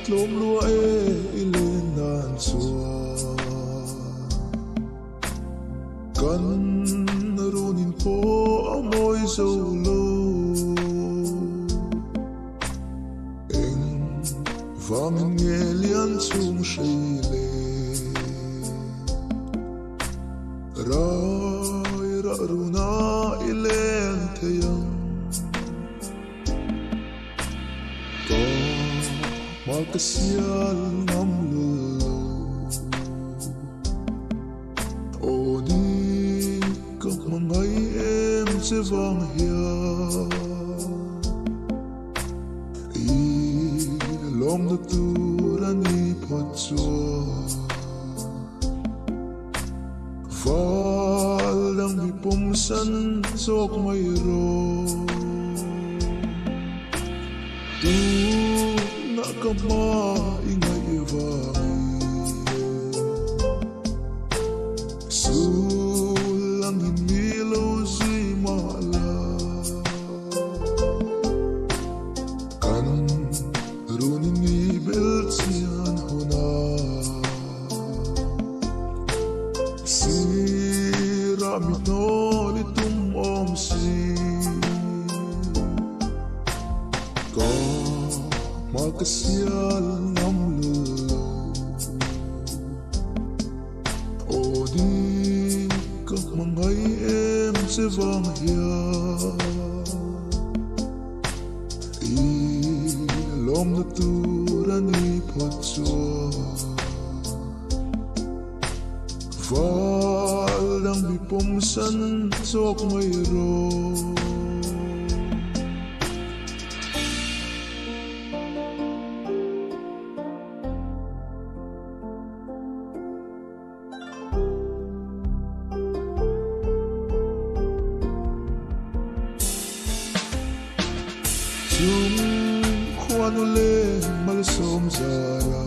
Tlawm lua e i len dan chuan Kan runin pawh a mawi zo lo. Eng vangin nge lian chhung hrei le? Rai rah runa i leng thei ang. Ka hma ka sial ngam lul lo. Aw ni ka hma ngai em che vang hian. I lawmna tur a ni phawt chuan. Val dang mi pawm san zawk mai rawh. Tunah ka hma i ngaih vangin Sul angin mi lo zui mah la. Kan runin mi bel chian hunah. Sirah mi hnawl i tum awm si. Ka hma ka sial ngam lul lo. Aw ni ka hma ngai em che vang hian. I lawmna tur a ni phawt chuan Val dang mi pawm san zawk mai rawh. Chung khuanu leh malsawm zara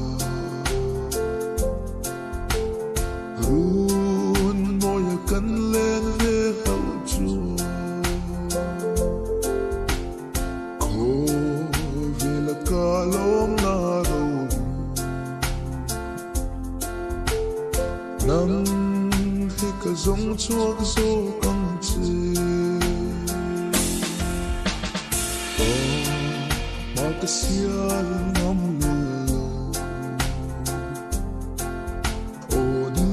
Run mawia kan len ve hlauh chuan Khawvela ka lawmna ro Nang hi ka zawng chhuak zawk ang che. Ka hma ka sial ngam lul lo. Aw ni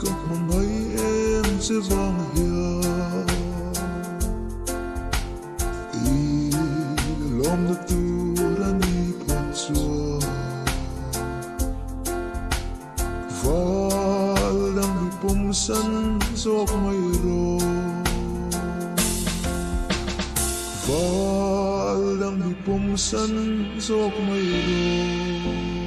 ka hma ngai em che vang hian. I lawmna tur a ni phawt chuan Val dang mi pawm san zawk mai rawh. Val dang mi pawm san zawk mai rawh.